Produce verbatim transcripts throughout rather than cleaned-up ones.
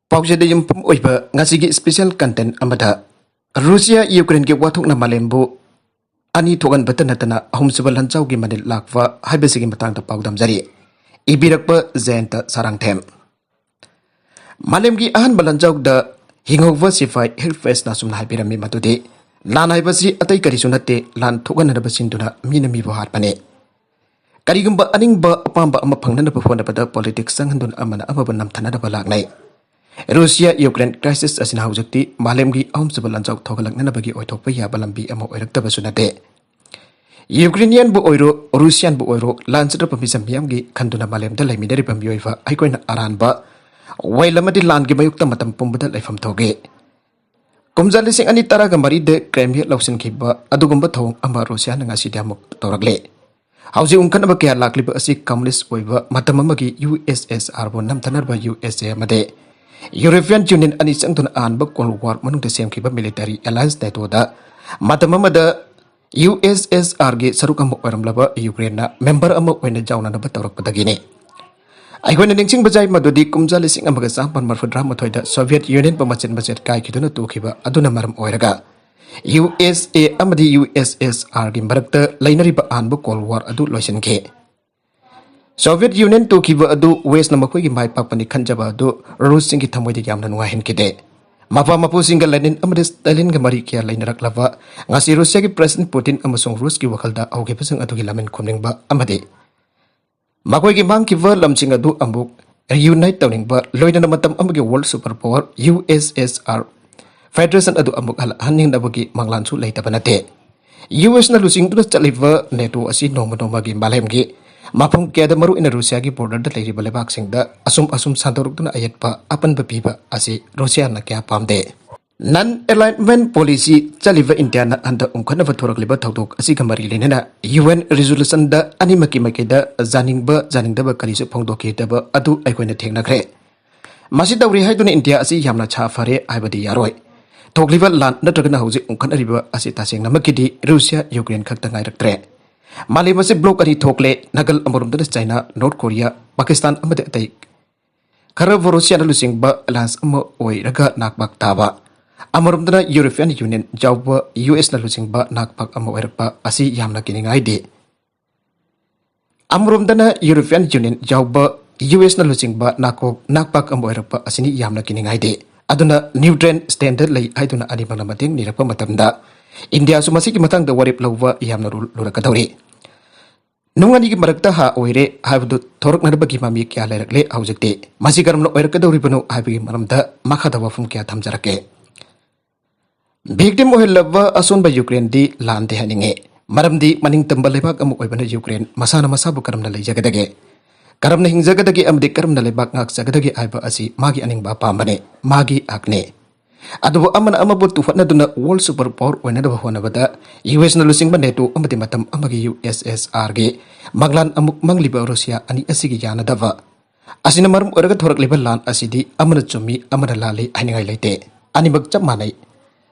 ꯄꯥꯎꯖꯦꯗ ꯌꯨꯝꯐꯝ ꯑꯣꯏꯕ ꯉꯁꯤꯒꯤ special content ꯑꯃꯗ, ꯔꯨꯁꯤꯌꯥ ꯌꯨꯀ꯭ꯔꯦꯟꯒꯤ ꯋꯥꯊꯣꯛꯅ ꯃꯥꯂꯦꯝꯕꯨ ꯑꯅꯤ ꯊꯣꯛꯍꯟꯕꯇ ꯅꯠꯇꯅ ꯑꯍꯨꯝꯁꯨꯕ ꯂꯥꯟꯖꯥꯎꯒꯤ ꯃꯅꯤꯜ ꯂꯥꯛꯄ ꯍꯥꯏꯕꯁꯤꯒꯤ ꯃꯇꯥꯡꯗ ꯄꯥꯎꯗꯝꯖꯔꯤ꯫ ꯏꯕꯤꯔꯛꯄ ꯖꯌꯟꯇ ꯁꯥꯔꯥꯡꯊꯦꯝ꯫ ꯃꯥꯂꯦꯝꯒꯤ ꯑꯍꯥꯟꯕ ꯂꯥꯟꯖꯥꯎꯗ ꯍꯤꯡꯍꯧꯕ ꯁꯤꯐꯥꯏ ꯍꯤꯔꯐꯦꯁꯅ ꯑꯁꯨꯝꯅ ꯍꯥꯏꯕꯤꯔꯝꯃꯤ ꯃꯗꯨꯗꯤ, "ꯂꯥꯟ ꯍꯥꯏꯕꯁꯤ ꯑꯇꯩ ꯀꯔꯤꯁꯨ ꯅꯠꯇꯦ, ꯂꯥꯟ ꯊꯣꯛꯍꯟꯅꯅꯕ ꯁꯤꯟꯗꯨꯅ ꯃꯤꯅ ꯃꯤꯕꯨ ꯍꯥꯠꯄꯅꯤ꯫ ꯀꯔꯤꯒꯨꯝꯕ ꯑꯅꯤꯡꯕ ꯑꯄꯥꯝꯕ ꯑꯃ ꯐꯪꯅꯅꯕ ꯍꯣꯠꯅꯕꯗ politics ꯆꯪꯍꯟꯗꯨꯅ ꯑꯃꯅ ꯑꯃꯕꯨ ꯅꯝꯊꯅꯅꯕ ꯂꯥꯛꯅꯩ"꯫ ꯔꯨꯁꯤꯌꯥ ꯌꯨꯀ꯭ꯔꯦꯟ crisis ꯑꯁꯤꯅ ꯍꯧꯖꯤꯛꯇꯤ ꯃꯥꯂꯦꯝꯒꯤ ꯑꯍꯨꯝꯁꯨꯕ ꯂꯥꯟꯖꯥꯎ ꯊꯣꯛꯍꯜꯂꯛꯅꯅꯕꯒꯤ ꯑꯣꯏꯊꯣꯛꯄ ꯌꯥꯕ ꯂꯝꯕꯤ ꯑꯃ ꯑꯣꯏꯔꯛꯇꯕꯁꯨ ꯅꯠꯇꯦ꯫ ꯌꯨꯀ꯭ꯔꯦꯅꯤꯌꯟꯕꯨ ꯑꯣꯏꯔꯣ, ꯔꯨꯁꯤꯌꯥꯟꯕꯨ ꯑꯣꯏꯔꯣ, ꯂꯥꯟ ꯆꯠꯅꯕ ꯃꯤꯆꯝ ꯃꯤꯌꯥꯝꯒꯤ ꯈꯟꯗꯨꯅ ꯃꯥꯂꯦꯝꯗ ꯂꯩꯃꯤꯟꯅꯔꯤꯕ ꯃꯤꯑꯣꯏꯕ ꯑꯩꯈꯣꯏꯅ ꯑꯔꯥꯟꯕ ꯋꯥꯌꯦꯜ ꯑꯃꯗꯤ ꯂꯥꯟꯒꯤ ꯃꯥꯌꯣꯛꯇ ꯃꯇꯝ ꯄꯨꯝꯕꯗ ꯂꯩꯐꯝ ꯊꯣꯛꯏ꯫ ꯀꯨꯝꯖꯥ ꯂꯤꯁꯤꯡ ꯑꯅꯤ ꯇꯔꯥꯒ ꯃꯔꯤꯗ ꯀ꯭ꯔꯥꯏꯃꯤꯌꯥ ꯂꯧꯁꯤꯟꯈꯤꯕ ꯑꯗꯨꯒꯨꯝꯕ ꯊꯧꯑꯣꯡ ꯑꯃ ꯔꯨꯁꯤꯌꯥꯅ ꯉꯁꯤꯗꯤ ꯑꯃꯨꯛ ꯇꯧꯔꯛꯂꯦ꯫ ꯍꯧꯖꯤꯛ ꯎꯪꯈꯠꯅꯕ ꯀꯌꯥ ꯂꯥꯛꯂꯤꯕ ꯑꯁꯤ communist ꯑꯣꯏꯕ ꯃꯇꯝ ꯑꯃꯒꯤ USSRꯕꯨ ꯅꯝꯊꯅꯕ USA ꯑꯃꯗꯤ European Union ꯑꯅꯤ ꯆꯪꯗꯨꯅ ꯑꯍꯥꯟꯕ Cold War ꯃꯅꯨꯡꯗ ꯁꯦꯝꯈꯤꯕ military alliance NATOꯗ ꯃꯇꯝ ꯑꯃꯗ USSRꯒꯤ ꯁꯔꯨꯛ ꯑꯃ ꯑꯣꯏꯔꯝꯂꯕ ꯌꯨꯀ꯭ꯔꯦꯟꯅ member ꯑꯃ ꯑꯣꯏꯅ ꯌꯥꯎꯅꯅꯕ ꯇꯧꯔꯛꯄꯗꯒꯤꯅꯤ꯫ ꯑꯩꯈꯣꯏꯅ ꯅꯤꯡꯁꯤꯡꯕ ꯌꯥꯏ ꯃꯗꯨꯗꯤ ꯀꯨꯝꯖꯥ ꯂꯤꯁꯤꯡ ꯑꯃꯒ ꯆꯥꯃꯥꯄꯟ ꯃꯔꯐꯨꯇꯔꯥ ꯃꯥꯊꯣꯏꯗ Soviet Unionꯕꯨ ꯃꯆꯦꯠ ꯃꯆꯦꯠ ꯀꯥꯏꯈꯤꯗꯨꯅ ꯇꯣꯛꯈꯤꯕ ꯑꯗꯨꯅ ꯃꯔꯝ ꯑꯣꯏꯔꯒ USA ꯑꯃꯗꯤ USSRꯒꯤ ꯃꯔꯛꯇ ꯂꯩꯅꯔꯤꯕ ꯑꯍꯥꯟꯕ Cold War ꯑꯗꯨ ꯂꯣꯏꯁꯤꯟꯈꯤ꯫ Soviet Union ꯇꯣꯛꯈꯤꯕ ꯑꯗꯨ Westꯅ ꯃꯈꯣꯏꯒꯤ ꯃꯥꯏ ꯄꯥꯛꯄꯅꯤ ꯈꯟꯖꯕ ꯑꯗꯨ ꯔꯨꯁꯁꯤꯡꯒꯤ ꯊꯃꯣꯏꯗ ꯌꯥꯝꯅ ꯅꯨꯡꯉꯥꯏꯍꯟꯈꯤꯗꯦ꯫ ꯃꯄꯥ ꯃꯄꯨꯁꯤꯡꯒ ꯂꯦꯅꯤꯟ ꯑꯃꯗꯤ ꯁ꯭ꯇꯥꯂꯤꯟꯒ ꯃꯔꯤ ꯀꯌꯥ ꯂꯩꯅꯔꯛꯂꯕ ꯉꯁꯤ ꯔꯨꯁꯤꯌꯥꯒꯤ President Putin ꯑꯃꯁꯨꯡ ꯔꯨꯁꯀꯤ ꯋꯥꯈꯜꯗ ꯍꯧꯈꯤꯕꯁꯤꯡ ꯑꯗꯨꯒꯤ ꯂꯃꯟ ꯈꯨꯝꯅꯤꯡꯕ ꯑꯃꯗꯤ ꯃꯈꯣꯏꯒꯤ ꯃꯥꯡꯈꯤꯕ ꯂꯝꯁꯤꯡ ꯑꯗꯨ ꯑꯃꯨꯛ reunite ꯇꯧꯅꯤꯡꯕ, ꯂꯣꯏꯅꯅ ꯃꯇꯝ ꯑꯃꯒꯤ world superpower USSR federation ꯑꯗꯨ ꯑꯃꯨꯛ ꯍꯜꯂꯛꯍꯟꯅꯤꯡꯅꯕꯒꯤ ꯃꯪꯂꯥꯟꯁꯨ ꯂꯩꯇꯕ ꯅꯠꯇꯦ꯫ USꯅ ꯂꯨꯆꯤꯡꯗꯨꯅ ꯆꯠꯂꯤꯕ NATO ꯑꯁꯤ ꯅꯣꯡꯃ ꯅꯣꯡꯃꯒꯤ ꯃꯥꯂꯦꯝꯒꯤ ꯃꯐꯝ ꯀꯌꯥꯗ, ꯃꯔꯨꯑꯣꯏꯅ ꯔꯨꯁꯤꯌꯥꯒꯤ borderꯗ ꯂꯩꯔꯤꯕ ꯂꯩꯕꯥꯛꯁꯤꯡꯗ ꯑꯁꯨꯝ ꯑꯁꯨꯝ ꯁꯟꯗꯣꯔꯛꯇꯨꯅ ꯑꯌꯦꯠꯄ ꯑꯄꯟꯕ ꯄꯤꯕ ꯑꯁꯤ ꯔꯨꯁꯤꯌꯥꯅ ꯀꯌꯥ ꯄꯥꯝꯗꯦ꯫ Non alignment policy ꯆꯠꯂꯤꯕ ꯏꯟꯗꯤꯌꯥꯅ ꯍꯟꯗꯛ ꯎꯪꯈꯠꯅꯕ ꯊꯣꯔꯛꯂꯤꯕ ꯊꯧꯗꯣꯛ ꯑꯁꯤꯒ ꯃꯔꯤ ꯂꯩꯅꯅ UN resolutionꯗ ꯑꯅꯤꯃꯛꯀꯤ ꯃꯥꯏꯀꯩꯗ ꯌꯥꯅꯤꯡꯕ ꯌꯥꯅꯤꯡꯗꯕ ꯀꯔꯤꯁꯨ ꯐꯣꯡꯗꯣꯛꯈꯤꯗꯕ ꯑꯗꯨ ꯑꯩꯈꯣꯏꯅ ꯊꯦꯡꯅꯈ꯭ꯔꯦ꯫ ꯃꯁꯤ ꯇꯧꯔꯦ ꯍꯥꯏꯗꯨꯅ ꯏꯟꯗꯤꯌꯥ ꯑꯁꯤ ꯌꯥꯝꯅ ꯁꯥ ꯐꯔꯦ ꯍꯥꯏꯕꯗꯤ ꯌꯥꯔꯣꯏ꯫ ꯊꯣꯛꯂꯤꯕ ꯂꯥꯟ ꯅꯠꯇ꯭ꯔꯒꯅ ꯍꯧꯖꯤꯛ ꯎꯪꯈꯠꯅꯔꯤꯕ ꯑꯁꯤ ꯇꯁꯦꯡꯅꯃꯛꯀꯤꯗꯤ ꯔꯨꯁꯤꯌꯥ, ꯌꯨꯀ꯭ꯔꯦꯟ ꯈꯛꯇ ꯉꯥꯏꯔꯛꯇ꯭ꯔꯦ꯫ ꯃꯥꯂꯦꯝ ꯑꯁꯤ bloc ꯑꯅꯤ ꯊꯣꯛꯂꯦ꯫ ꯅꯥꯒꯜ ꯑꯃꯔꯣꯝꯗꯅ ꯆꯥꯏꯅꯥ, ꯅꯣꯔꯠ ꯀꯣꯔꯤꯌꯥ, ꯄꯥꯀꯤꯁꯇꯥꯟ ꯑꯃꯗꯤ ꯑꯇꯩ ꯈꯔꯕꯨ ꯔꯨꯁꯤꯌꯥꯅ ꯂꯨꯆꯤꯡꯕ ꯑꯦꯂꯥꯌꯟꯁ ꯑꯃ ꯑꯣꯏꯔꯒ ꯅꯥꯛꯄꯥꯛ ꯇꯥꯕ, ꯑꯃꯔꯣꯝꯗꯅ ꯌꯨꯔꯣꯄꯤꯌꯥꯟ ꯌꯨꯅꯤꯌꯟ ꯌꯥꯎꯕ ꯌꯨ ꯑꯦꯁꯅ ꯂꯨꯆꯤꯡꯕ ꯅꯥꯛꯄꯥꯛ ꯑꯃ ꯑꯣꯏꯔꯛꯄ ꯑꯁꯤ ꯌꯥꯝꯅ ꯀꯤꯅꯤꯡꯉꯥꯏꯗꯦ꯫ ꯑꯃꯔꯣꯝꯗꯅ ꯌꯨꯔꯣꯄꯤꯌꯥꯟ ꯌꯨꯅꯤꯌꯟ ꯌꯥꯎꯕ ꯌꯨ ꯑꯦꯁꯅ ꯂꯨꯆꯤꯡꯕ ꯅꯥꯀꯣꯛ ꯅꯥꯛꯄꯥꯛ ꯑꯃ ꯑꯣꯏꯔꯛꯄ ꯑꯁꯤꯅꯤ ꯌꯥꯝꯅ ꯀꯤꯅꯤꯡꯉꯥꯏꯗꯦ꯫ ꯑꯗꯨꯅ ꯅ꯭ꯌꯨꯇ꯭ꯔꯦꯟ ꯁ꯭ꯇꯦꯟꯗ ꯂꯩ ꯍꯥꯏꯗꯨꯅ ꯑꯅꯤꯃꯛꯅ ꯃꯇꯦꯡ ꯅꯤꯔꯛꯄ ꯃꯇꯝꯗ ꯏꯟꯗꯤꯌꯥꯁꯨ ꯃꯁꯤꯒꯤ ꯃꯇꯥꯡꯗ ꯋꯥꯔꯦꯞ ꯂꯧꯕ ꯌꯥꯝꯅ ꯂꯨ-, ꯂꯨꯔꯛꯀꯗꯧꯔꯤ꯫ ꯅꯨꯡ ꯑꯅꯤꯒꯤ ꯃꯔꯛꯇ ꯍꯥ ꯑꯣꯏꯔꯦ ꯍꯥꯏꯕꯗꯨ ꯊꯣꯔꯛꯅꯅꯕꯒꯤ ꯃꯃꯤ ꯀꯌꯥ ꯂꯩꯔꯛꯂꯦ ꯍꯧꯖꯤꯛꯇꯤ꯫ ꯃꯁꯤ ꯀꯔꯝꯅ ꯑꯣꯏꯔꯛꯀꯗꯧꯔꯤꯕꯅꯣ ꯍꯥꯏꯕꯒꯤ ꯃꯔꯝꯗ ꯃꯈꯥꯗ ꯋꯥꯐꯝ ꯀꯌꯥ ꯊꯝꯖꯔꯛꯀꯦ꯫ ꯚꯤꯛꯇꯤꯝ ꯑꯣꯏꯍꯜꯂꯕ ꯑꯁꯣꯟꯕ ꯌꯨꯀ꯭ꯔꯦꯟꯗꯤ ꯂꯥꯟꯗꯦ ꯍꯥꯏꯅꯤꯡꯉꯤ꯫ ꯃꯔꯝꯗꯤ ꯃꯅꯤꯡꯇꯝꯕ ꯂꯩꯕꯥꯛ ꯑꯃ ꯑꯣꯏꯕꯅ ꯌꯨꯀ꯭ꯔꯦꯟ ꯃꯁꯥꯅ ꯃꯁꯥꯕꯨ ꯀꯔꯝꯅ ꯂꯩꯖꯒꯗꯒꯦ, ꯀꯔꯝꯅ ꯍꯤꯡꯖꯒꯗꯒꯦ ꯑꯃꯗꯤ ꯀꯔꯝꯅ ꯂꯩꯕꯥꯛ ꯉꯥꯛꯆꯒꯗꯒꯦ ꯍꯥꯏꯕ ꯑꯁꯤ ꯃꯥꯒꯤ ꯑꯅꯤꯡꯕ ꯑꯄꯥꯝꯕꯅꯤ, ꯃꯥꯒꯤ ꯍꯛꯅꯤ꯫ ꯑꯗꯨꯕꯨ ꯑꯃꯅ ꯑꯃꯕꯨ ꯇꯨꯍꯠꯅꯗꯨꯅ ꯋꯥꯔꯜ ꯁꯨꯄꯔ ꯄꯥꯋꯔ ꯑꯣꯏꯅꯅꯕ ꯍꯣꯠꯅꯕꯗ ꯌꯨ ꯑꯦꯁꯅ ꯂꯨꯆꯤꯡꯕ ꯅꯦꯇꯣ ꯑꯃꯗꯤ ꯃꯇꯝ ꯑꯃꯒꯤ ꯌꯨ ꯑꯦꯁ ꯑꯦꯁ ꯑꯥꯔꯒꯤ ꯃꯪꯂꯥꯟ ꯑꯃꯨꯛ ꯃꯪꯂꯤꯕ ꯔꯨꯁꯤꯌꯥ ꯑꯅꯤ ꯑꯁꯤꯒꯤ ꯌꯥꯅꯗꯕ ꯑꯁꯤꯅ ꯃꯔꯝ ꯑꯣꯏꯔꯒ ꯊꯣꯔꯛꯂꯤꯕ ꯂꯥꯟ ꯑꯁꯤꯗꯤ ꯑꯃꯅ ꯆꯨꯝꯃꯤ, ꯑꯃꯅ ꯂꯥꯜꯂꯤ ꯍꯥꯏꯅꯤꯡꯉꯥꯏ ꯂꯩꯇꯦ꯫ ꯑꯅꯤꯃꯛ ꯆꯞ ꯃꯥꯟꯅꯩ꯫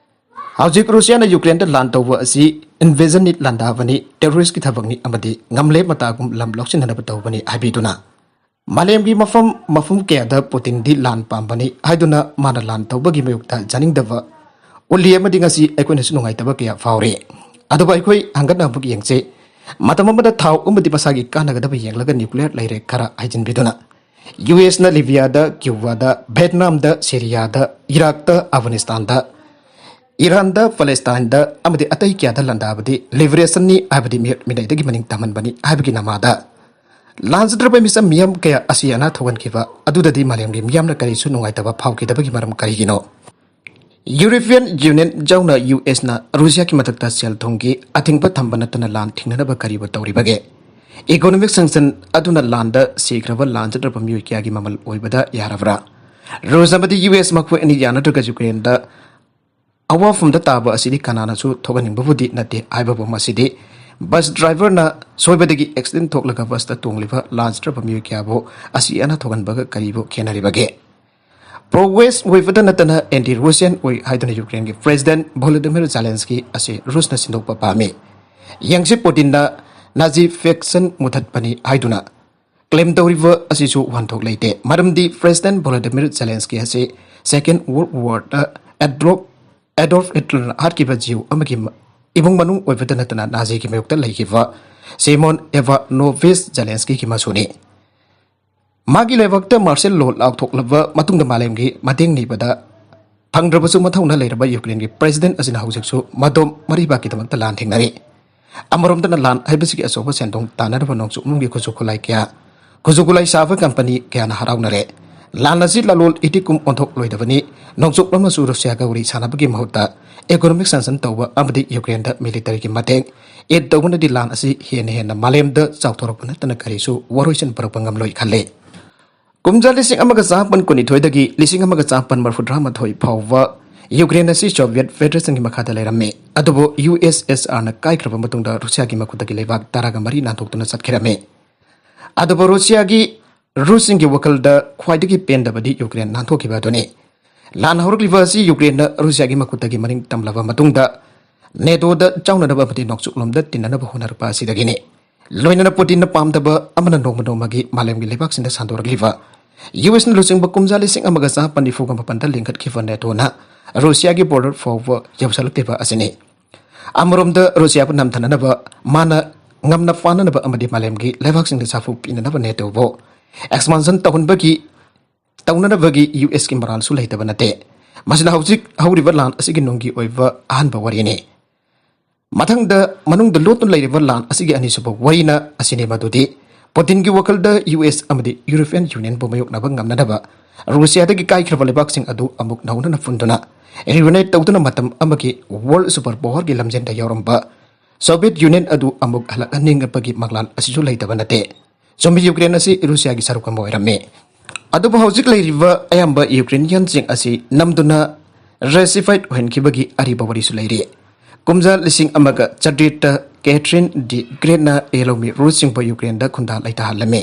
ꯍꯧꯖꯤꯛ ꯔꯨꯁꯤꯌꯥꯅ ꯌꯨꯀ꯭ꯔꯦꯟꯗ ꯂꯥꯟ ꯇꯧꯕ ꯑꯁꯤ ꯏꯟꯚꯦꯖꯟꯅꯤ, ꯂꯥꯟꯗꯥꯕꯅꯤ, ꯇꯦꯔꯣꯔꯤꯁꯀꯤ ꯊꯕꯛꯅꯤ ꯑꯃꯗꯤ ꯉꯝꯂꯦ ꯃꯇꯥꯒꯨꯝ ꯂꯝ ꯂꯧꯁꯤꯟꯅꯅꯕ ꯇꯧꯕꯅꯤ ꯍꯥꯏꯕꯤꯗꯨꯅ ꯃꯥꯂꯦꯝꯒꯤ ꯃꯐꯝ ꯃꯐꯝ ꯀꯌꯥꯗ ꯄꯨꯇꯤꯟꯗꯤ ꯂꯥꯟ ꯄꯥꯝꯕꯅꯤ ꯍꯥꯏꯗꯨꯅ ꯃꯥꯅ ꯂꯥꯟ ꯇꯧꯕꯒꯤ ꯃꯥꯌꯣꯛꯇ ꯌꯥꯅꯤꯡꯗꯕ ꯎꯠꯂꯤ ꯑꯃꯗꯤ ꯉꯁꯤ ꯑꯩꯈꯣꯏꯅꯁꯨ ꯅꯨꯡꯉꯥꯏꯇꯕ ꯀꯌꯥ ꯐꯥꯎꯔꯤ꯫ ꯑꯗꯨꯕꯨ ꯑꯩꯈꯣꯏ ꯍꯪꯒꯠꯅ ꯑꯃꯨꯛ ꯌꯦꯡꯁꯤ꯫ ꯃꯇꯝ ꯑꯃꯗ ꯊꯥꯎ ꯑꯃꯗꯤ ꯃꯁꯥꯒꯤ ꯀꯥꯟꯅꯒꯗꯕ ꯌꯦꯡꯂꯒ ꯅ꯭ꯌꯨꯀ꯭ꯂꯤꯌꯔ ꯂꯩꯔꯦ ꯈꯔ ꯍꯥꯏꯖꯤꯟꯕꯤꯗꯨꯅ ꯌꯨ ꯑꯦꯁꯅ ꯂꯤꯕꯤꯌꯥꯗ, ꯀ꯭ꯌꯨꯕꯥꯗ, ꯚꯦꯠꯅꯥꯝꯗ, ꯁꯤꯔꯤꯌꯥꯗ, ꯏꯔꯥꯛꯇ, ꯑꯐꯒꯥꯅꯤꯁꯇꯥꯟꯗ, ꯏꯔꯥꯟꯗ, ꯄꯦꯂꯦꯁꯇꯥꯏꯟꯗ ꯑꯃꯗꯤ ꯑꯇꯩ ꯀꯌꯥꯗ ꯂꯥꯟꯗꯥꯕꯗꯤ ꯂꯤꯕꯔꯦꯁꯟꯅꯤ ꯍꯥꯏꯕꯗꯤ ꯃꯤꯑꯣꯠ ꯃꯤꯅꯩꯗꯒꯤ ꯃꯅꯤꯡ ꯇꯝꯍꯟꯕꯅꯤ ꯍꯥꯏꯕꯒꯤ ꯅꯃꯥꯗ ꯂꯥꯟꯖꯗ꯭ꯔꯕ ꯃꯤꯆꯝ ꯃꯤꯌꯥꯝ ꯀꯌꯥ ꯑꯁꯤ ꯑꯅꯥ ꯊꯣꯛꯍꯟꯈꯤꯕ ꯑꯗꯨꯗꯗꯤ ꯃꯥꯂꯦꯝꯒꯤ ꯃꯤꯌꯥꯝꯅ ꯀꯔꯤꯁꯨ ꯅꯨꯡꯉꯥꯏꯇꯕ ꯐꯥꯎꯈꯤꯗꯕꯒꯤ ꯃꯔꯝ ꯀꯔꯤꯒꯤꯅꯣ? ꯌꯨꯔꯣꯄꯤꯌꯟ ꯌꯨꯅꯤꯌꯟ ꯌꯥꯎꯅ ꯌꯨ ꯑꯦꯁꯅ ꯔꯨꯁꯤꯌꯥꯒꯤ ꯃꯊꯛꯇ ꯁꯦꯜ ꯊꯨꯝꯒꯤ ꯑꯊꯤꯡꯕ ꯊꯝꯕ ꯅꯠꯇꯅ ꯂꯥꯟ ꯊꯤꯡꯅꯅꯕ ꯀꯔꯤꯕꯨ ꯇꯧꯔꯤꯕꯒꯦ? ꯏꯀꯣꯅꯣꯃꯤꯛ ꯁꯦꯡꯁꯟ ꯑꯗꯨꯅ ꯂꯥꯟꯗ ꯁꯤꯈ꯭ꯔꯕ ꯂꯥꯟꯖꯗ꯭ꯔꯕ ꯃꯤꯑꯣꯏ ꯀꯌꯥꯒꯤ ꯃꯃꯜ ꯑꯣꯏꯕꯗ ꯌꯥꯔꯕ꯭ꯔꯥ? ꯔꯨꯁ ꯑꯃꯗꯤ ꯌꯨ ꯑꯦꯁ ꯃꯈꯣꯏ ꯑꯅꯤ ꯌꯥꯅꯗ꯭ꯔꯒ ꯌꯨꯀ꯭ꯔꯦꯟꯗ ꯑꯋꯥꯐꯝꯗ ꯇꯥꯕ ꯑꯁꯤꯗꯤ ꯀꯅꯥꯅꯁꯨ ꯊꯣꯛꯍꯟꯅꯤꯡꯕꯕꯨꯗꯤ ꯅꯠꯇꯦ ꯍꯥꯏꯕꯕꯨ ꯃꯁꯤꯗꯤ ꯕꯁ ꯗ꯭ꯔꯥꯏꯚꯔꯅ ꯁꯣꯏꯕꯗꯒꯤ ꯑꯦꯛꯁꯤꯗꯦꯟ ꯊꯣꯛꯂꯒ ꯕꯁꯇ ꯇꯣꯡꯂꯤꯕ ꯂꯥꯟꯖꯗ꯭ꯔꯕ ꯃꯤꯑꯣꯏ ꯀꯌꯥꯕꯨ ꯑꯁꯤ ꯑꯅꯥ ꯊꯣꯛꯍꯟꯕꯒ ꯀꯔꯤꯕꯨ ꯈꯦꯠꯅꯔꯤꯕꯒꯦ? ꯄ꯭ꯔꯣ ꯋꯦꯁ ꯑꯣꯏꯕꯗ ꯅꯠꯇꯅ ꯑꯦꯟꯇꯤ ꯔꯨꯁꯤꯌꯟ ꯑꯣꯏ ꯍꯥꯏꯗꯨꯅ ꯌꯨꯀ꯭ꯔꯦꯟꯒꯤ ꯄ꯭ꯔꯦꯁꯤꯗꯦꯟꯠ ꯚꯣꯂꯣꯗꯤꯃꯤꯔ ꯖꯦꯂꯦꯟꯁꯀꯤ ꯑꯁꯤ ꯔꯨꯁꯅ ꯁꯤꯟꯗꯣꯛꯄ ꯄꯥꯝꯃꯤ꯫ ꯌꯦꯡꯁꯤ, ꯄꯨꯇꯤꯟꯅ ꯅꯥꯖꯤ ꯐꯦꯛꯁꯟ ꯃꯨꯊꯠꯄꯅꯤ ꯍꯥꯏꯗꯨꯅ ꯀ꯭ꯂꯦꯝ ꯇꯧꯔꯤꯕ ꯑꯁꯤꯁꯨ ꯋꯥꯍꯟꯊꯣꯛ ꯂꯩꯇꯦ꯫ ꯃꯔꯝꯗꯤ President Volodymyr Zelensky ꯑꯁꯤ Second World War ꯗ Adolf Adolf Hitler ꯅ ꯍꯥꯠꯈꯤꯕ Jew ꯑꯃꯒꯤ ꯃ- ꯏꯃꯨꯡ ꯃꯅꯨꯡ ꯑꯣꯏꯕꯇ ꯅꯠꯇꯅ Nazi ꯒꯤ ꯃꯥꯌꯣꯛꯇ ꯂꯩꯈꯤꯕ Semyon Ivanovich Zelensky ꯒꯤ ꯃꯁꯨꯅꯤ꯫ ꯃꯥꯒꯤ ꯂꯩꯕꯥꯛꯇ martial law ꯂꯥꯎꯊꯣꯛꯂꯕ ꯃꯇꯨꯡꯗ ꯃꯥꯂꯦꯝꯒꯤ ꯃꯇꯦꯡ ꯅꯤꯕꯗ ꯐꯪꯗ꯭ꯔꯕꯁꯨ ꯃꯊꯧꯅꯥ ꯂꯩꯔꯕ Ukraine ꯒꯤ President ꯑꯁꯤꯅ ꯍꯧꯖꯤꯛꯁꯨ ꯃꯗꯣꯝ ꯃꯔꯤꯕꯥꯛꯀꯤꯗꯃꯛꯇ ꯂꯥꯟ ꯊꯦꯡꯅꯔꯤ꯫ ꯑꯃꯔꯣꯝꯗꯅ ꯂꯥꯟ ꯍꯥꯏꯕꯁꯤꯒꯤ ꯑꯆꯧꯕ ꯁꯦꯟꯗꯣꯡ ꯇꯥꯟꯅꯅꯕ ꯅꯣꯡꯆꯨꯞ ꯅꯨꯡꯒꯤ ꯈꯨꯠꯁꯨ ꯈꯨꯠꯂꯥꯏ ꯀꯌꯥ, ꯈꯨꯠꯁꯨ ꯈꯨꯠꯂꯥꯏ ꯁꯥꯕ company ꯀꯌꯥꯅ ꯍꯔꯥꯎꯅꯔꯦ꯫ ꯂꯥꯟ ꯑꯁꯤ ꯂꯂꯣꯟ ꯏꯇꯤꯛ ꯀꯨꯝ ꯑꯣꯟꯊꯣꯛꯂꯣꯏꯗꯕꯅꯤ꯫ ꯅꯣꯡꯆꯨꯞ ꯂꯣꯝꯅꯁꯨ ꯔꯨꯁꯤꯌꯥꯒ ꯋꯥꯔꯤ ꯁꯥꯟꯅꯕꯒꯤ ꯃꯍꯨꯠꯇ economic sanction ꯇꯧꯕ ꯑꯃꯗꯤ Ukraine ꯗ military ꯒꯤ ꯃꯇꯦꯡ aid ꯇꯧꯕꯅꯗꯤ ꯂꯥꯟ ꯑꯁꯤ ꯍꯦꯟꯅ ꯍꯦꯟꯅ ꯃꯥꯂꯦꯝꯗ ꯆꯥꯎꯊꯣꯔꯛꯄ ꯅꯠꯇꯅ ꯀꯔꯤꯁꯨ ꯋꯥꯔꯣꯏꯁꯤꯟ ꯄꯨꯔꯛꯄ ꯉꯝꯂꯣꯏ ꯈꯜꯂꯤ꯫ ꯀꯨꯝꯖꯥ ꯂꯤꯁꯤꯡ ꯑꯃꯒ ꯆꯥꯃꯥꯄꯟ ꯀꯨꯟꯅꯤꯊꯣꯏꯗꯒꯤ ꯂꯤꯁꯤꯡ ꯑꯃꯒ ꯆꯥꯃꯥꯄꯟ ꯃꯔꯤꯐꯨꯇꯔꯥꯃꯥꯊꯣꯏ ꯐꯥꯎꯕ Ukraine ꯑꯁꯤ Soviet Federation ꯒꯤ ꯃꯈꯥꯗ ꯂꯩꯔꯝꯃꯤ꯫ ꯑꯗꯨꯕꯨ U S S R ꯅ ꯀꯥꯏꯈ꯭ꯔꯕ ꯃꯇꯨꯡꯗ ꯔꯨꯁꯤꯌꯥꯒꯤ ꯃꯈꯨꯠꯇꯒꯤ ꯂꯩꯕꯥꯛ ꯇꯔꯥꯒ ꯃꯔꯤ ꯅꯥꯟꯊꯣꯛꯇꯨꯅ ꯆꯠꯈꯤꯔꯝꯃꯤ꯫ ꯑꯗꯨꯕꯨ ꯔꯨꯁꯤꯌꯥꯒꯤ ꯔꯨꯁꯁꯤꯡꯒꯤ ꯋꯥꯈꯜꯗ ꯈ꯭ꯋꯥꯏꯗꯒꯤ ꯄꯦꯟꯗꯕꯗꯤ Ukraine ꯅꯥꯟꯊꯣꯛꯈꯤꯕ ꯑꯗꯨꯅꯤ꯫ ꯂꯥꯟ ꯍꯧꯔꯛꯂꯤꯕ ꯑꯁꯤ Ukraine ꯅ ꯔꯨꯁꯤꯌꯥꯒꯤ ꯃꯈꯨꯠꯇꯒꯤ ꯃꯅꯤꯡ ꯇꯝꯂꯕ ꯃꯇꯨꯡꯗ NATO ꯗ ꯆꯥꯎꯅꯅꯕ ꯑꯃꯗꯤ ꯅꯣꯡꯆꯨꯞꯂꯣꯝꯗ ꯇꯤꯟꯅꯅꯕ ꯍꯣꯠꯅꯔꯛꯄ ꯑꯁꯤꯗꯒꯤꯅꯤ꯫ ꯂꯣꯏꯅꯅ ꯄꯨꯇꯤꯟꯅ ꯄꯥꯝꯗꯕ ꯑꯃꯅ ꯅꯣꯡꯃ ꯅꯣꯡꯃꯒꯤ ꯃꯥꯂꯦꯝꯒꯤ ꯂꯩꯕꯥꯛꯁꯤꯡꯗ ꯁꯟꯗꯣꯔꯛꯂꯤꯕ U S ꯅ ꯂꯨꯆꯤꯡꯕ ꯀꯨꯝꯖꯥ ꯂꯤꯁꯤꯡ ꯑꯃꯒ ꯆꯥꯃꯥꯄꯟ ꯅꯤꯐꯨꯒ ꯃꯥꯄꯟꯗ ꯂꯤꯡꯈꯠꯈꯤꯕ NATO ꯅ ꯔꯨꯁꯤꯌꯥꯒꯤ border ꯐꯥꯎꯕ ꯌꯧꯁꯤꯜꯂꯛꯂꯤꯕ ꯑꯁꯤꯅꯤ꯫ ꯑꯃꯔꯣꯝꯗ ꯔꯨꯁꯤꯌꯥꯕꯨ ꯅꯝꯊꯅꯅꯕ, ꯃꯥꯅ ꯉꯝꯅ ꯐꯥꯅꯅꯕ ꯑꯃꯗꯤ ꯃꯥꯂꯦꯝꯒꯤ ꯂꯩꯕꯥꯛꯁꯤꯡꯗ ꯁꯥꯐꯨ ꯄꯤꯅꯅꯕ NATO ꯕꯨ expansion ꯇꯧꯍꯟꯕꯒꯤ, ꯇꯧꯅꯅꯕꯒꯤ U S ꯀꯤ ꯃꯔꯥꯜꯁꯨ ꯂꯩꯇꯕ ꯅꯠꯇꯦ꯫ ꯃꯁꯤꯅ ꯍꯧꯖꯤꯛ ꯍꯧꯔꯤꯕ ꯂꯥꯟ ꯑꯁꯤꯒꯤ ꯅꯨꯡꯒꯤ ꯑꯣꯏꯕ ꯑꯍꯥꯟꯕ ꯋꯥꯔꯤꯅꯤ꯫ ꯃꯊꯪꯗ ꯃꯅꯨꯡꯗ ꯂꯣꯠꯇꯨꯅ ꯂꯩꯔꯤꯕ ꯂꯥꯟ ꯑꯁꯤꯒꯤ ꯑꯅꯤꯁꯨꯕ ꯋꯥꯔꯤꯅ ꯑꯁꯤꯅꯤ, ꯃꯗꯨꯗꯤ ꯄꯨꯇꯤꯟꯒꯤ ꯋꯥꯈꯜꯗ U S ꯑꯃꯗꯤ European Union ꯕꯨ ꯃꯥꯌꯣꯛꯅꯕ ꯉꯝꯅꯅꯕ ꯔꯨꯁꯤꯌꯥꯗꯒꯤ ꯀꯥꯏꯈ꯭ꯔꯕ ꯂꯩꯕꯥꯛꯁꯤꯡ ꯑꯗꯨ ꯑꯃꯨꯛ ꯅꯧꯅꯅ ꯄꯨꯟꯗꯨꯅ reunite ꯇꯧꯗꯨꯅ ꯃꯇꯝ ꯑꯃꯒꯤ world super power ꯒꯤ ꯂꯝꯖꯦꯟꯗ ꯌꯥꯎꯔꯝꯕ Soviet Union ꯑꯗꯨ ꯑꯃꯨꯛ ꯍꯜꯂꯛꯍꯟꯅꯤꯡꯕꯒꯤ ꯃꯪꯂꯥꯟ ꯑꯁꯤꯁꯨ ꯂꯩꯇꯕ ꯅꯠꯇꯦ꯫ ꯆꯨꯝꯃꯤ, Ukraine ꯑꯁꯤ ꯔꯨꯁꯤꯌꯥꯒꯤ ꯁꯔꯨꯛ ꯑꯃ ꯑꯣꯏꯔꯝꯃꯤ꯫ ꯑꯗꯨꯕꯨ ꯍꯧꯖꯤꯛ ꯂꯩꯔꯤꯕ ꯑꯌꯥꯝꯕ Ukrainian ꯁꯤꯡ ꯑꯁꯤ ꯅꯝꯗꯨꯅ Russified ꯑꯣꯏꯍꯟꯈꯤꯕꯒꯤ ꯑꯔꯤꯕ ꯋꯥꯔꯤꯁꯨ ꯂꯩꯔꯤ꯫ ꯀꯨꯝꯖꯥ ꯂꯤꯁꯤꯡ ꯑꯃꯒ ꯆꯥꯇ꯭ꯔꯦꯠꯇ Catherine the Great ꯅ ꯌꯦꯜꯍꯧꯃꯤ ꯔꯨꯁꯁꯤꯡꯕꯨ Ukraine ꯗ ꯈꯨꯟꯗꯥ ꯂꯩꯇꯥꯍꯜꯂꯝꯃꯤ꯫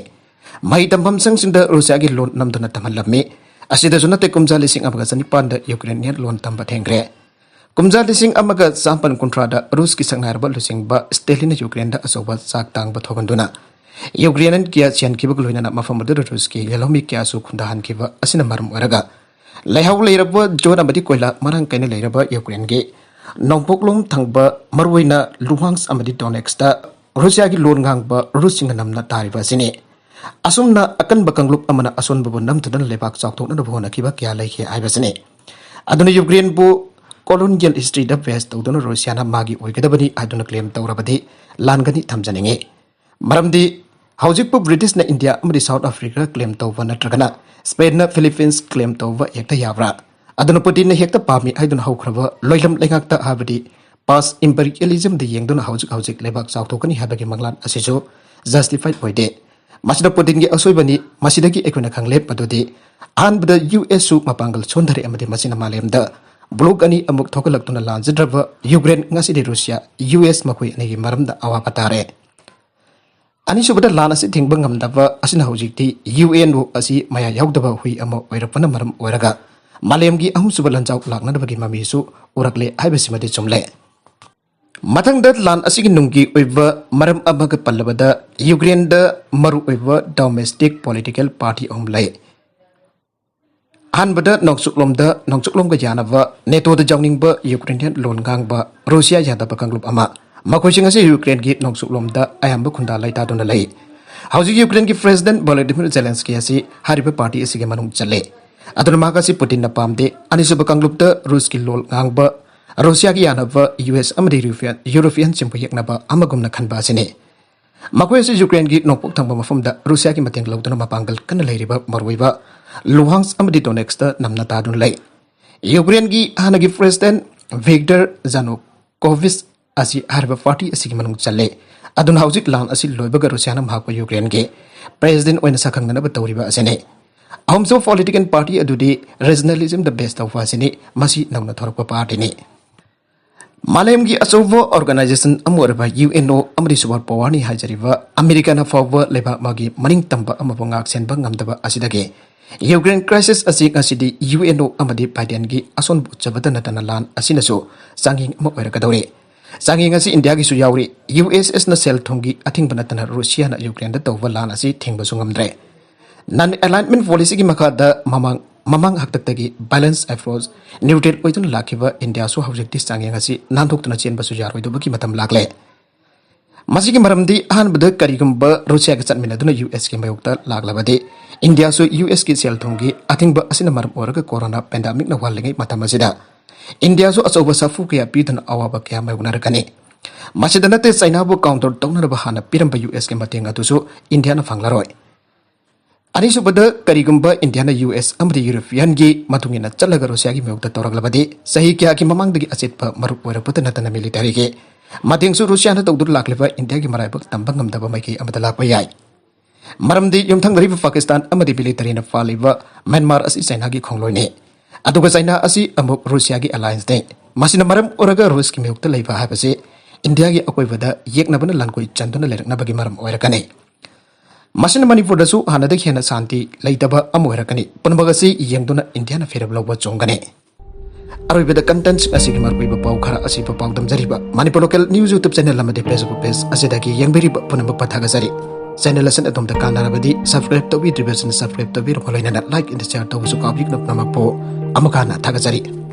ꯃꯍꯩ ꯇꯝꯐꯝ ꯁꯪꯁꯤꯡꯗ ꯔꯨꯁꯤꯌꯥꯒꯤ ꯂꯣꯟ ꯅꯝꯗꯨꯅ ꯇꯝꯍꯜꯂꯝꯃꯤ꯫ ꯑꯁꯤꯗꯁꯨ ꯅꯠꯇꯦ, ꯀꯨꯝꯖꯥ ꯂꯤꯁꯤꯡ ꯑꯃꯒ ꯆꯅꯤꯄꯥꯟꯗ Ukrainian ꯂꯣꯟ ꯇꯝꯕ ꯊꯦꯡꯈ꯭ꯔꯦ꯫ ꯀꯨꯝꯖꯥ ꯂꯤꯁꯤꯡ ꯑꯃꯒ ꯆꯥꯃꯥꯄꯟ ꯀꯨꯟꯊ꯭ꯔꯥꯗ ꯔꯨꯁꯀꯤ ꯁꯛꯅꯥꯏꯔꯕ ꯂꯨꯆꯤꯡꯕ Stalin ꯅ Ukraine ꯗ ꯑꯆꯧꯕ ꯆꯥꯛ ꯇꯥꯡꯕ ꯊꯣꯛꯍꯟꯗꯨꯅ ꯌꯨꯀ꯭ꯔꯦꯟ ꯀꯌꯥ ꯆꯦꯟꯈꯤꯕꯒ ꯂꯣꯏꯅꯅ ꯃꯐꯝ ꯑꯗꯨꯗ ꯔꯨꯁꯀꯤ ꯂꯥꯟꯃꯤ ꯀꯌꯥꯁꯨ ꯈꯨꯟꯗꯥꯍꯟꯈꯤꯕ ꯑꯁꯤꯅ ꯃꯔꯝ ꯑꯣꯏꯔꯒ ꯂꯩꯍꯥꯎ ꯂꯩꯔꯕ ꯖꯣꯟ ꯑꯃꯗꯤ ꯀꯣꯏꯂꯥ ꯃꯔꯥꯡ ꯀꯥꯏꯅ ꯂꯩꯔꯕ ꯌꯨꯀ꯭ꯔꯦꯟꯒꯤ ꯅꯣꯡꯄꯣꯛꯂꯣꯝ ꯊꯪꯕ ꯃꯔꯨꯑꯣꯏꯅ ꯂꯨꯍꯥꯟꯁ ꯑꯃꯗꯤ ꯗꯣꯅꯦꯠꯁꯇ ꯔꯨꯁꯤꯌꯥꯒꯤ ꯂꯣꯟ ꯉꯥꯡꯕ ꯔꯨꯁꯁꯤꯡꯅ ꯅꯝꯅ ꯇꯥꯔꯤꯕ ꯑꯁꯤꯅꯤ꯫ ꯑꯁꯨꯝꯅ ꯑꯀꯟꯕ ꯀꯥꯡꯂꯨꯞ ꯑꯃꯅ ꯑꯁꯣꯟꯕꯕꯨ ꯅꯝꯊꯗꯨꯅ ꯂꯩꯕꯥꯛ ꯆꯥꯎꯊꯣꯛꯅꯅꯕ ꯍꯣꯠꯅꯈꯤꯕ ꯀꯌꯥ ꯂꯩꯈꯤ ꯍꯥꯏꯕꯁꯤꯅꯤ꯫ ꯑꯗꯨꯅ ꯌꯨꯀ꯭ꯔꯦꯟꯕꯨ colonial historyꯗ base ꯇꯧꯗꯨꯅ ꯔꯨꯁꯤꯌꯥꯅ ꯃꯥꯒꯤ ꯑꯣꯏꯒꯗꯕꯅꯤ ꯍꯥꯏꯗꯨꯅ claim ꯇꯧꯔꯕꯗꯤ ꯂꯥꯟꯒꯅꯤ ꯊꯝꯖꯅꯤꯡꯏ꯫ ꯃꯔꯝꯗꯤ ꯍꯧꯖꯤꯛꯄꯨ ꯕ꯭ꯔꯤꯇꯤꯁꯅ ꯏꯟꯗꯤꯌꯥ ꯑꯃꯗꯤ ꯁꯥꯎꯠ ꯑꯐ꯭ꯔꯤꯀꯥ claim ꯇꯧꯕ ꯅꯠꯇ꯭ꯔꯒꯅ ꯁ꯭ꯄꯦꯟꯅ ꯐꯤꯂꯤꯄꯤꯟꯁ claim ꯇꯧꯕ ꯍꯦꯛꯇ ꯌꯥꯕ꯭ꯔꯥ? ꯑꯗꯨꯅ ꯄꯨꯇꯤꯟꯅ ꯍꯦꯛꯇ ꯄꯥꯝꯃꯤ ꯍꯥꯏꯗꯨꯅ ꯍꯧꯈ꯭ꯔꯕ ꯂꯣꯏꯂꯝ ꯂꯩꯉꯥꯛꯇ ꯍꯥꯏꯕꯗꯤ past imperialismꯗ ꯌꯦꯡꯗꯨꯅ ꯍꯧꯖꯤꯛ ꯍꯧꯖꯤꯛ ꯂꯩꯕꯥꯛ ꯆꯥꯎꯊꯣꯛꯀꯅꯤ ꯍꯥꯏꯕꯒꯤ ꯃꯪꯂꯥꯟ ꯑꯁꯤꯁꯨ justify ꯑꯣꯏꯗꯦ꯫ ꯃꯁꯤꯗ ꯄꯨꯇꯤꯟꯒꯤ ꯑꯁꯣꯏꯕꯅꯤ꯫ ꯃꯁꯤꯗꯒꯤ ꯑꯩꯈꯣꯏꯅ ꯈꯪꯂꯦ ꯃꯗꯨꯗꯤ ꯑꯍꯥꯟꯕꯗ ꯌꯨ ꯑꯦꯁꯁꯨ ꯃꯄꯥꯡꯒꯜ ꯁꯣꯟꯊꯔꯦ ꯑꯃꯗꯤ ꯃꯁꯤꯅ ꯃꯥꯂꯦꯝꯗ bloc ꯑꯅꯤ ꯑꯃꯨꯛ ꯊꯣꯛꯍꯜꯂꯛꯇꯨꯅ ꯂꯥꯟꯖꯗ꯭ꯔꯕ ꯌꯨꯀ꯭ꯔꯦꯟ ꯉꯁꯤꯗꯤ ꯔꯨꯁꯤꯌꯥ, ꯌꯨ ꯑꯦꯁ ꯃꯈꯣꯏ ꯑꯅꯤꯒꯤ ꯃꯔꯝꯗ ꯑꯋꯥꯕ ꯇꯥꯔꯦ꯫ ꯑꯅꯤꯁꯨꯕꯗ ꯂꯥꯟ ꯑꯁꯤ ꯊꯤꯡꯕ ꯉꯝꯗꯕ ꯑꯁꯤꯅ ꯍꯧꯖꯤꯛꯇꯤ ꯌꯨ ꯑꯦꯟ ꯑꯣ ꯑꯁꯤ ꯃꯌꯥ ꯌꯥꯎꯗꯕ ꯍꯨꯏ ꯑꯃ ꯑꯣꯏꯔꯛꯄꯅ ꯃꯔꯝ ꯑꯣꯏꯔꯒ ꯃꯥꯂꯦꯝꯒꯤ ꯑꯍꯨꯝꯁꯨꯕ ꯂꯥꯟꯖꯥꯎ ꯂꯥꯛꯅꯅꯕꯒꯤ ꯃꯃꯤꯁꯨ ꯎꯔꯛꯂꯦ ꯍꯥꯏꯕꯁꯤꯃꯗꯤ ꯆꯨꯝꯂꯦ꯫ ꯃꯊꯪꯗ ꯂꯥꯟ ꯑꯁꯤꯒꯤ ꯅꯨꯡꯒꯤ ꯑꯣꯏꯕ ꯃꯔꯝ ꯑꯃꯒ ꯄꯜꯂꯕꯗ ꯌꯨꯀ꯭ꯔꯦꯟꯗ ꯃꯔꯨꯑꯣꯏꯕ domestic political party ꯑꯍꯨꯝ ꯂꯩ꯫ ꯑꯍꯥꯟꯕꯗ ꯅꯣꯡꯆꯨꯞꯂꯣꯝꯗ, ꯅꯣꯡꯆꯨꯞꯂꯣꯝꯒ ꯌꯥꯅꯕ ꯅꯦꯇꯣꯗ ꯌꯥꯎꯅꯤꯡꯕ ꯌꯨꯀ꯭ꯔꯦꯅꯤꯌꯟ ꯂꯣꯟ ꯉꯥꯡꯕ ꯔꯨꯁꯤꯌꯥ ꯌꯥꯗꯕ ꯀꯥꯡꯂꯨꯞ ꯑꯃ꯫ ꯃꯈꯣꯏꯁꯤꯡ ꯑꯁꯤ ꯌꯨꯀ꯭ꯔꯦꯟꯒꯤ ꯅꯣꯡꯆꯨꯞꯂꯣꯝꯗ ꯑꯌꯥꯝꯕ ꯈꯨꯟꯗꯥ ꯂꯩꯇꯥꯗꯨꯅ ꯂꯩ꯫ ꯍꯧꯖꯤꯛ ꯌꯨꯀ꯭ꯔꯦꯟꯒꯤ President Volodymyr Zelensky ꯑꯁꯤ ꯍꯥꯏꯔꯤꯕ party ꯑꯁꯤꯒꯤ ꯃꯅꯨꯡ ꯆꯜꯂꯦ꯫ ꯑꯗꯨꯅ ꯃꯍꯥꯛ ꯑꯁꯤ ꯄꯨꯇꯤꯟꯅ ꯄꯥꯝꯗꯦ꯫ ꯑꯅꯤꯁꯨꯕ ꯀꯥꯡꯂꯨꯞꯇ ꯔꯨꯁꯀꯤ ꯂꯣꯟ ꯉꯥꯡꯕ ꯔꯨꯁꯤꯌꯥꯒꯤ ꯌꯥꯅꯕ ꯌꯨ ꯑꯦꯁ ꯑꯃꯗꯤ ꯌꯨꯔꯣꯄꯤꯌꯟꯁꯤꯡꯕꯨ ꯌꯦꯛꯅꯕ ꯑꯃꯒꯨꯝꯅ ꯈꯟꯕ ꯑꯁꯤꯅꯤ꯫ ꯃꯈꯣꯏ ꯑꯁꯤ ꯌꯨꯀ꯭ꯔꯦꯟꯒꯤ ꯅꯣꯡꯄꯣꯛ ꯊꯪꯕ ꯃꯐꯝꯗ ꯔꯨꯁꯤꯌꯥꯒꯤ ꯃꯇꯦꯡ ꯂꯧꯗꯨꯅ ꯃꯄꯥꯡꯒꯜ ꯀꯟꯅ ꯂꯩꯔꯤꯕ ꯃꯔꯨꯑꯣꯏꯕ ꯂꯨꯍꯥꯟꯁ ꯑꯃꯗꯤ ꯗꯣꯅꯦꯠꯁꯇ ꯅꯝꯅ ꯇꯥꯗꯨꯅ ꯂꯩ꯫ ꯌꯨꯀ꯭ꯔꯦꯟꯒꯤ ꯍꯥꯟꯅꯒꯤ President Viktor Yanukovych ꯑꯁꯤ ꯍꯥꯏꯔꯤꯕ party ꯑꯁꯤꯒꯤ ꯃꯅꯨꯡ ꯆꯜꯂꯦ꯫ ꯑꯗꯨꯅ ꯍꯧꯖꯤꯛ ꯂꯥꯟ ꯑꯁꯤ ꯂꯣꯏꯕꯒ ꯔꯨꯁꯤꯌꯥꯅ ꯃꯍꯥꯛꯄꯨ ꯌꯨꯀ꯭ꯔꯦꯟꯒꯤ President ꯑꯣꯏꯅ ꯁꯛꯈꯪꯅꯅꯕ ꯇꯧꯔꯤꯕ ꯑꯁꯤꯅꯤ꯫ ꯑꯍꯨꯝꯁꯨꯕ political party ꯑꯗꯨꯗꯤ regionalismꯗ base ꯇꯧꯕ ꯑꯁꯤꯅꯤ꯫ ꯃꯁꯤ ꯅꯧꯅ ꯊꯣꯔꯛꯄ partyꯅꯤ꯫ ꯃꯥꯂꯦꯝꯒꯤ ꯑꯆꯧꯕ organization ꯑꯃ ꯑꯣꯏꯔꯕ ꯌꯨ ꯑꯦꯟ ꯑꯣ ꯑꯃꯗꯤ super powerꯅꯤ ꯍꯥꯏꯖꯔꯤꯕ ꯑꯃꯦꯔꯤꯀꯥꯅ ꯐꯥꯎꯕ ꯂꯩꯕꯥꯛ ꯑꯃꯒꯤ ꯃꯅꯤꯡ ꯇꯝꯕ ꯑꯃꯕꯨ ꯉꯥꯛ ꯁꯦꯟꯕ ꯉꯝꯗꯕ ꯑꯁꯤꯗꯒꯤ ꯌꯨꯀ꯭ꯔꯦꯟ crisis ꯑꯁꯤ ꯉꯁꯤꯗꯤ ꯌꯨ ꯑꯦꯟ ꯑꯣ ꯑꯃꯗꯤ ꯕꯥꯏꯗꯦꯟꯒꯤ ꯑꯁꯣꯟꯕ ꯎꯠꯆꯕꯇ ꯅꯠꯇꯅ ꯂꯥꯟ ꯑꯁꯤꯅꯁꯨ ꯆꯥꯡꯌꯦꯡ ꯑꯃ ꯑꯣꯏꯔꯛꯀꯗꯧꯔꯤ꯫ ꯆꯥꯡꯌꯦꯡ ꯑꯁꯤ ꯏꯟꯗꯤꯌꯥꯒꯤꯁꯨ ꯌꯥꯎꯔꯤ꯫ ꯌꯨ ꯑꯦꯁ ꯑꯦꯁꯅ ꯁꯦꯜ ꯊꯨꯝꯒꯤ ꯑꯊꯤꯡꯕ ꯅꯠꯇꯅ ꯔꯨꯁꯤꯌꯥꯅ ꯌꯨꯀ꯭ꯔꯦꯟꯗ ꯇꯧꯕ ꯂꯥꯟ ꯑꯁꯤ ꯊꯤꯡꯕꯁꯨ ꯉꯝꯗ꯭ꯔꯦ꯫ Non alignment policyꯒꯤ ꯃꯈꯥꯗ ꯃꯃꯥꯡ ꯃꯃꯥꯡ ꯍꯥꯛꯇꯛꯇꯒꯤ balance approach neutral ꯑꯣꯏꯗꯨꯅ ꯂꯥꯛꯈꯤꯕ ꯏꯟꯗꯤꯌꯥꯁꯨ ꯍꯧꯖꯤꯛꯇꯤ ꯆꯥꯡꯌꯦꯡ ꯑꯁꯤ ꯅꯥꯟꯊꯣꯛꯇꯨꯅ ꯆꯦꯟꯕꯁꯨ ꯌꯥꯔꯣꯏꯗꯕꯒꯤ ꯃꯇꯝ ꯂꯥꯛꯂꯦ꯫ ꯃꯁꯤꯒꯤ ꯃꯔꯝꯗꯤ ꯑꯍꯥꯟꯕꯗ ꯀꯔꯤꯒꯨꯝꯕ ꯔꯨꯁꯤꯌꯥꯒ ꯆꯠꯃꯤꯟꯅꯗꯨꯅ ꯌꯨ ꯑꯦꯁꯀꯤ ꯃꯥꯌꯣꯛꯇ ꯂꯥꯛꯂꯕꯗꯤ ꯏꯟꯗꯤꯌꯥꯁꯨ ꯌꯨ ꯑꯦꯁꯀꯤ ꯁꯦꯜ ꯊꯨꯝꯒꯤ ꯑꯊꯤꯡꯕ ꯑꯁꯤꯅ ꯃꯔꯝ ꯑꯣꯏꯔꯒ corona pandemicꯅ ꯋꯥꯍꯜꯂꯤꯉꯩ ꯃꯇꯝ ꯑꯁꯤꯗ ꯏꯟꯗꯤꯌꯥꯁꯨ ꯑꯆꯧꯕ ꯁꯥꯐꯨ ꯀꯌꯥ ꯄꯤꯗꯨꯅ ꯑꯋꯥꯕ ꯀꯌꯥ ꯃꯥꯌꯣꯛꯅꯔꯛꯀꯅꯤ꯫ ꯃꯁꯤꯗ ꯅꯠꯇꯦ, ꯆꯩꯅꯥꯕꯨ counter ꯇꯧꯅꯅꯕ ꯍꯥꯟꯅ ꯄꯤꯔꯝꯕ ꯌꯨ ꯑꯦꯁꯀꯤ ꯃꯇꯦꯡ ꯑꯗꯨꯁꯨ ꯏꯟꯗꯤꯌꯥꯅ ꯐꯪꯂꯔꯣꯏ꯫ ꯑꯅꯤꯁꯨꯕꯗ, ꯀꯔꯤꯒꯨꯝꯕ ꯏꯟꯗꯤꯌꯥꯅ ꯌꯨ ꯑꯦꯁ ꯑꯃꯗꯤ ꯌꯨꯔꯣꯄꯤꯌꯟꯒꯤ ꯃꯇꯨꯡ ꯏꯟꯅ ꯆꯠꯂꯒ ꯔꯨꯁꯤꯌꯥꯒꯤ ꯃꯥꯌꯣꯛꯇ ꯇꯧꯔꯛꯂꯕꯗꯤ ꯆꯍꯤ ꯀꯌꯥꯒꯤ ꯃꯃꯥꯡꯗꯒꯤ ꯑꯆꯦꯠꯄ ꯃꯔꯨꯞ ꯑꯣꯏꯔꯛꯄꯗ ꯅꯠꯇꯅ militaryꯒꯤ ꯃꯇꯦꯡꯁꯨ ꯔꯨꯁꯤꯌꯥꯅ ꯇꯧꯗꯨꯅ ꯂꯥꯛꯂꯤꯕ ꯏꯟꯗꯤꯌꯥꯒꯤ ꯃꯔꯥꯏꯕꯛ ꯇꯝꯕ ꯉꯝꯗꯕ ꯃꯥꯏꯀꯩ ꯑꯃꯗ ꯂꯥꯛꯄ ꯌꯥꯏ꯫ ꯃꯔꯝꯗꯤ ꯌꯨꯝꯊꯪꯅꯔꯤꯕ ꯄꯥꯀꯤꯁꯇꯥꯟ ꯑꯃꯗꯤ militaryꯅ ꯄꯥꯜꯂꯤꯕ ꯃ꯭ꯌꯥꯟꯃꯥꯔ ꯑꯁꯤ ꯆꯩꯅꯥꯒꯤ ꯈꯣꯡꯂꯣꯏꯅꯤ꯫ ꯑꯗꯨꯒ ꯆꯩꯅꯥ ꯑꯁꯤ ꯑꯃꯨꯛ ꯔꯨꯁꯤꯌꯥꯒꯤ allianceꯅꯤ꯫ ꯃꯁꯤꯅ ꯃꯔꯝ ꯑꯣꯏꯔꯒ ꯔꯨꯁꯀꯤ ꯃꯥꯌꯣꯛꯇ ꯂꯩꯕ ꯍꯥꯏꯕꯁꯤ ꯏꯟꯗꯤꯌꯥꯒꯤ ꯑꯀꯣꯏꯕꯗ ꯌꯦꯛꯅꯕꯅ ꯂꯥꯟꯀꯣꯏ ꯆꯟꯗꯨꯅ ꯂꯩꯔꯛꯅꯕꯒꯤ ꯃꯔꯝ ꯑꯣꯏꯔꯛꯀꯅꯤ꯫ ꯃꯁꯤꯅ ꯃꯅꯤꯄꯨꯔꯗꯁꯨ ꯍꯥꯟꯅꯗꯒꯤ ꯍꯦꯟꯅ ꯁꯥꯟꯇꯤ ꯂꯩꯇꯕ ꯑꯃ ꯑꯣꯏꯔꯛꯀꯅꯤ꯫ ꯄꯨꯝꯅꯃꯛ ꯑꯁꯤ ꯌꯦꯡꯗꯨꯅ ꯏꯟꯗꯤꯌꯥꯅ ꯐꯤꯔꯦꯞ ꯂꯧꯕ ꯆꯣꯡꯒꯅꯤ꯫ ꯑꯔꯣꯏꯕꯗ contentꯁꯤꯡ ꯑꯁꯤꯒꯤ ꯃꯔꯨꯑꯣꯏꯕ ꯄꯥꯎ ꯈꯔ ꯑꯁꯤꯕ ꯄꯥꯎꯗꯝꯖꯔꯤꯕ Manipur Local News YouTube channel ꯑꯃꯗꯤ Facebook page ꯑꯁꯤꯗꯒꯤ ꯌꯦꯡꯕꯤꯔꯤꯕ ꯄꯨꯝꯅꯃꯛꯄꯨ ꯊꯥꯒꯠꯆꯔꯤ꯫ Channel ꯑꯁꯤꯅ ꯑꯗꯣꯝꯗ ꯀꯥꯟꯅꯔꯕꯗꯤ subscribe ꯇꯧꯕꯤꯗ꯭ꯔꯤꯕꯁꯤꯡꯅ subscribe ꯇꯧꯕꯤꯔꯕ ꯂꯣꯏꯅꯅ like and share ꯇꯧꯕꯁꯨ ꯀꯥꯎꯕꯤꯒꯅꯨ꯫ ꯄꯨꯝꯅꯃꯛꯄꯨ ꯑꯃꯨꯛ ꯍꯟꯅ ꯊꯥꯒꯠꯆꯔꯤ꯫